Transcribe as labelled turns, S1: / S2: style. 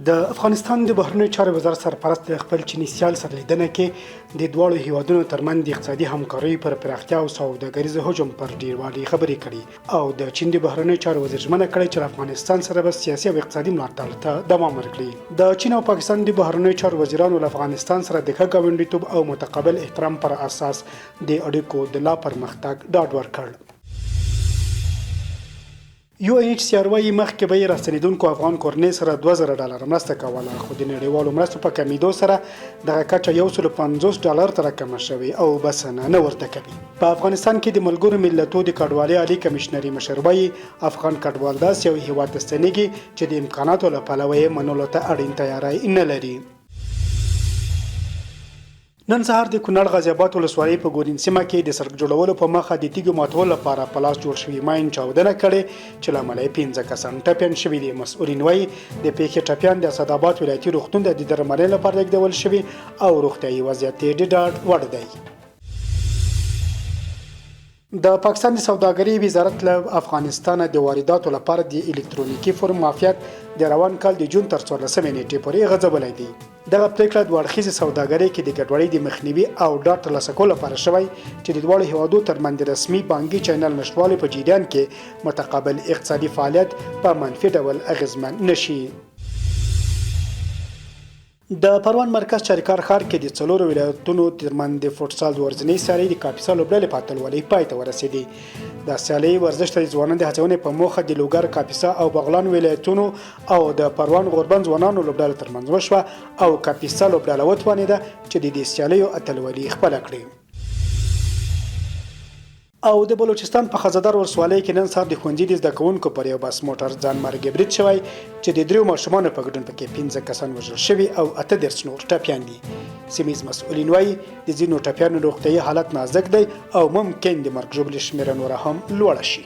S1: د افغانستان د بهرنیو چارو وزارت سرپرست د خپل چیني سیال سره لیدنه کې د دواړو هیوادونو ترمنځ د اقتصادي همکاریو پر پراختیا او سوداګریز حجم پر ډیروالي خبرې کړي او د چین د بهرنیو چارو وزیر ژمنه کړې چې له افغانستان سره به سیاسي او اقتصادي ملاتړ ته دوام ورکړي. د چین او پاکستان د بهرنیو چارو وزیرانو له افغانستان سره د ښه ګاونډیتوب او متقابل احترام پر اساس د اړیکو د لا پرمختګ ډاډ ورکړ. یو این ایچ سي ار وايي، مخکې به یې راستنېدونکو افغان کورنیو سره 2000 ډالره مرسته کوله، خو د نړیوالو مرستو په کمېدو سره دغه کچه 150 ډالر ته راکمه شوې او بسنه نه ورته کوي. په افغانستان کې د ملګرو ملتو د کډوالۍ عالي کمېشنري مشر وايي، افغان کډوال داسې یو هېواد ته ستنېږي چې د امکاناتو له پلوه یې منلو ته اړین تیاری نه لري. نن سهار د کونړ غازي اباد ولسوالۍ په ګورین سیمه کې د سړک جوړولو په مخه د تیږو ماتولو لپاره په لاس جوړ شوي ماین چاودنه کړې چې له امله یې 5 کسان ټپیان شوي دي. مسؤلین وایي د پیښې ټپیان د اسعداباد ولایتي روغتون ته د درملنې لپاره لېږدول شوي او روغتیايي وضعیت یې د ډاډ وړ دی. د پاکستان د سوداګرۍ وزارت له افغانستانه د وارداتو لپاره د الکترونیکي فورم معافیت د روان کال د جون تر 14 نیټې پورې غځولی دی. دغه پریکړه دوه اړخیزې سوداګرۍ کې د ګډوډۍ د مخنیوي او ډاډ ترلاسه کولو لپاره شوی چې د دواړو هیوادو ترمنځ د رسمي بانکي چینل نشتوالی په جریان کې متقابل اقتصادي فعالیت په منفي ډول اغیزمن نشي. د پروان مرکز چاریکار ښار کې د څلورو ولایتونو ترمنځ د فوټسال دوه ورځنۍ سیالۍ د کاپیسا لوبډلې په اتلولۍ پای ته ورسېدې. دا سیالۍ ورزش ته د ځوانانو د هڅونې په موخه د لوګر، کاپیسا او بغلان ولایتونو او د پروان غوربند ځوانانو لوبډلو ترمنځ وشوه او کاپیسا لوبډله وتوانېده چې د دې سیالیو اتلولي خپله کړي. او د بلوچستان په خزدار ولسوالۍ کې نن سهار د ښوونځي د زده کوونکو پر یو بس موټر ځانمرګی برید شوی چې د دریو ماشومانو په ګډون پکې 5 کسان وژل شوي او 38 نور ټپیان دي. سیمه ییز مسؤلین وایي د ځینو ټپیانو روغتیايي حالت نازک دی او ممکن د مرګ ژوبلې شمېره نوره هم لوړه شي.